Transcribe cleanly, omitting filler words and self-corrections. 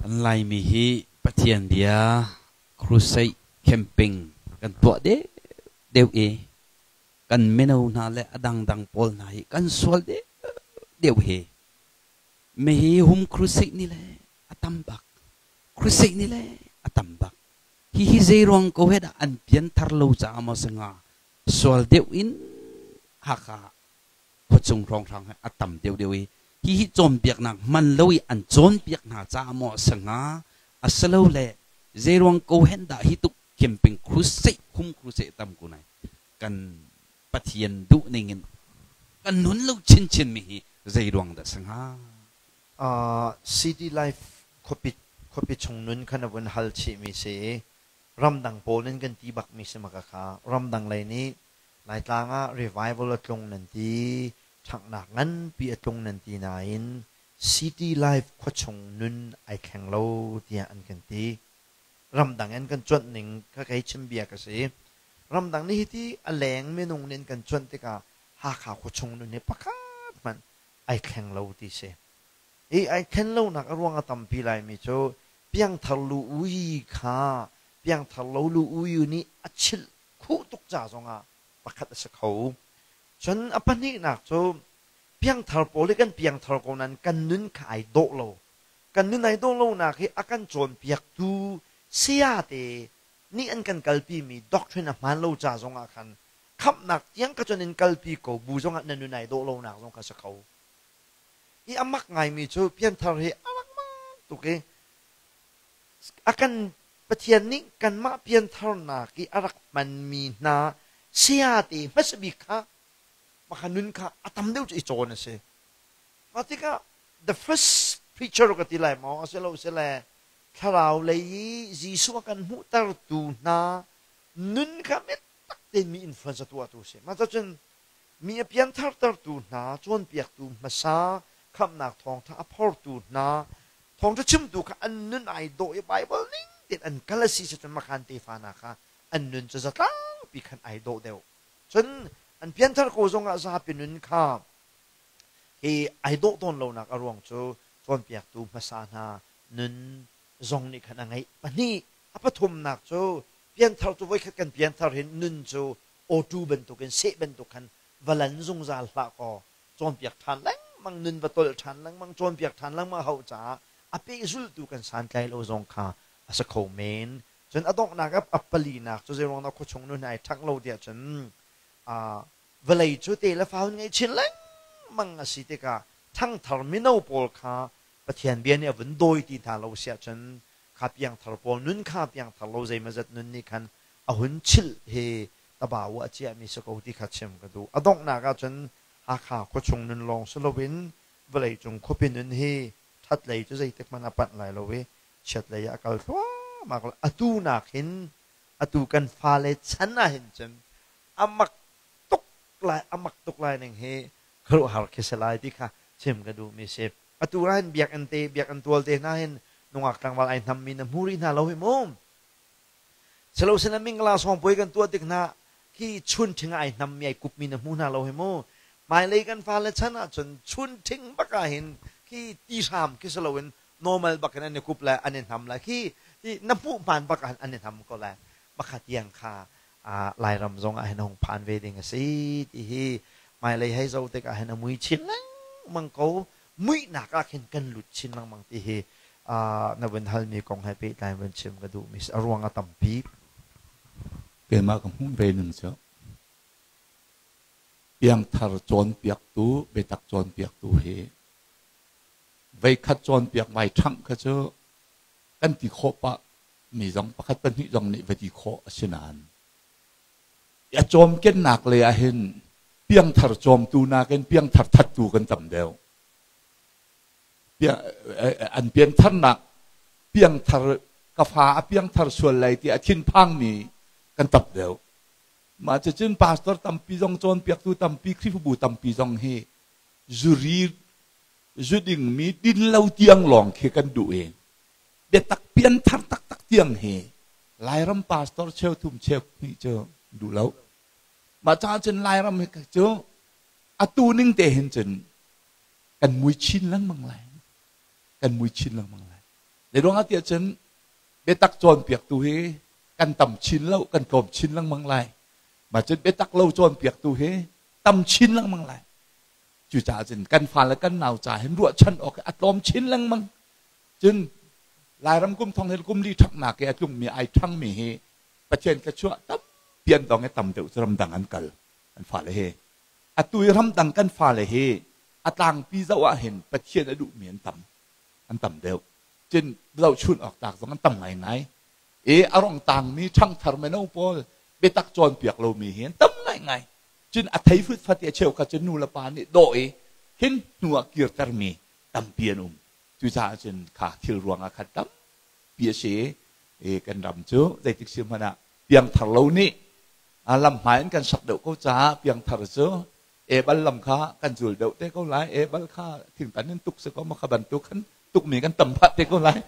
Kan Laimi hi Pathian bia crusade camping kan tuah deuh deuh i kan mino hna le a dangdang pawl hna hi kan sual deuh deuh hi. Mihi hum crusade ni le a tam bak. Crusade ni le a tam bak. Hihi zeiruang ko he dah an pianthar lo caah maw si hnga? Sual deuh in Hakha khuachung hrawnghrang hi a tam deuhdeuh i hihi cawnpiaknak hman lo i an cawnpiak hna caah maw a si hnga? Asilole zeiruang ko hen dah hi tuk camping crusade hum crusade tam ko nai kan Pathian duh ning in kan nun lo chinchin mi hi zeiruang dah si hnga? City Life khuapi khuapi chung nun kha na vun hal chihmi si i ramdang pawl in kan ti bakmi si maka kha ramdang lei nih Laitlang ah revival a tlung nan ti, ṭhanghnak nganpi a tlung nan ti nain City Life khuachung nun ai thleng lo tiah an kan ti. Ramdang in kan cuanh ning kha kei chim bia ka si. Ramdang nih hiti a leng minung nih an kan cuanh tikah Hakha khuachung nun hi pakhat hmanh ai thleng lo ti si. Hi ai thlen lonak a ruang a tampi laimi cu piangthar lu ui kha piangthar lo lu ui nih a chilh khuh tuk ca zongah pakhat a si kho. Cun a pahnihnak cu piangthar pawl hi kan piangthar ko nain kan nun kha ai dawh lo. Kan nun ai dawh lonak hi a kan cawnpiaktu sayate nih an kan kalpimi doctrine a hmaan lo ca zongah khan khamhnak tiang ka cun in kalpi ko bu zongah na nun ai dawh lonak zong kha si kho. I a mak ngaimi cu pianthar hi a rak mak tuk i a kan Pathian nih kanmah piantharnak i a rak hmanmi hna sayate hmasa bik kha maka nun kha a tam deuh cu i cawn a si. Mah tikah the first preacher ka ti lai maw asilo sile thlarau lei i Jesuh a kan hmuhtertu hna nun kha biatak tein mi influence a tuahtu a si. Mah cun mi a pianthartertu hna, cawnpiaktu hmasa, khamhnak thawngṭha a phortu hna, thawngṭha chimtu kha an nun ai dawh i Baibal ning tein an kal a si cun makhan tefa hna kha an nun cu zatlangpi khan ai dawh deuh. Cun an pianthar ko zongah zapi nun kha hi ai dawh tawn lonak a ruang cu cawnpiaktu hmasa hna nun zong nih khan a ngeih. Pahnih, a pathumnak cu pianthar cu voikhat kan pianthar hin nun cu awṭu bantukin seh bantuk khan va lan zungzal hlah kaw cawnpiak ṭhan lengmang nun va tolh ṭhan lengmang cawnpiak ṭhan lengmang hauh caah a pehzultu kan santlai lo zong kha a si kho men. Cun a donghnak a palinak cu zeiruang dah khuachung nu hna ai ṭhangh lo tiah cun vawlei cu te le fa hun ngei chin lengmang a si tikah ṭhangthar mino pawl kha Pathian bia nih a vun dawi ti hna lo si ahcun kha piangthar pawl nun kha piangthar lo zeimawzat nun nih khan a hun chilh hi tabau ah a ciahmi si ko ti kha chim ka duh. A donghnak ahcun Hakha khuachung nun lawng si loin vawleicung khuapi nun hi ṭhat lei cu zeitik hmanh a panh lai lo i chiat lei ah a kal thluahmah ko lai. Atu nakin atu kan fale chan ahhin cun a mak tuk lai a mak tuk lai ning hi khuaruahhar khi si lai ti kha chim ka duhmi si. Atu ahhin biakinn te biakinn tual te hna hin nungak tlangval ai hnammi na hmu rih hna lo hi mu. Silosina mingla sawngpuai kan tuah tik hna khi chunṭhing ai hnammi ai kupmi na hmu hna lo hi mu. Hmailei kan fale chan ahcun chunṭhing bak ahhin khi ti hram khi si loin normal bak in an i kup lai an i hnam lai khi na hmuh hmaan bak ahhin an i hnam ko lai. Makha tiang kha Lairam zong ah hin a hung phan ve ding a si ti hi hmailei hei zoh tik ahhin a mui chin lengmang ko. Muihnak ah khin kan lut chin lengmang ti hi na vun halmi kong he pehtlai in vun chim ka duhmi a ruang a tampi. Keimah ka hmuh ve ning cu piangthar cawnpiaktu biatak cawnpiaktu hi veikhat cawnpiak vai ṭhangh kha cu kan ti khawh pah mi zong pakhat pahnih zong nih va ti khawh a si nain a cawmkennak lei ah hin piangthar cawmtu nakin piangthar thattu kan tam deuh. An piantharnak piangthar ka fa a piangthar sual lai ti a thinphangmi kan tam deuh. Mah cucun pastor tampi zong cawnpiaktu tampi Khrihfabu tampi zong hi zuri zu dingmi din lo tiang lawng khi kan duh i biatak pianthar taktak tiang hi Lairam pastor cheu thum cheu hnih cu duh lo. Mah caah cun Lairam hi cu atu ning te hin cun kan mui chin lengmang lai. Kan mui chin lengmang lai. Zeiruangah tiah cun biatak cawnpiaktu hi kan tam chin lo, kan tlawm chin lengmang lai. Mah cun biatak lo cawnpiaktu hi tam chin lengmang lai. Cucaah cun kan fale kan nau ca hin ruahchan awk a tlawm chin lengmang. Cun Lairam kum thong hi kum li ṭhangnak i a tlungmi ai ṭhangmi hi Pathian thluachuah tampi an dong i tam deuh cu ramdang an kal an fale hi. Atu i ramdang kan fale hi a tlangpi zoh ah hin Pathian a duhmi an tam an tam deuh. Cun zohchun awk tlak zong an tam ngaingai. I a rong tangmi ṭhangthar mino pawl biatak cawnpiak lomi hi an tam ngaingai. Cun a thei futfat i a cheukhat cu nu le pa nih dawh i hin hnu ah kirtermi tampi an um. Cucaah cun kha thil ruangah khan tampi a si i kan ram cu zeitik si hmanh ah piangthar lo nih lam hmai in kan sak deuh ko caah piangthar cu ebal lam kha kan zul deuh te ko lai. Ebal kha thingtan in tuk si ko ma kha bantuk khan tukmi kan tam phah te ko lai.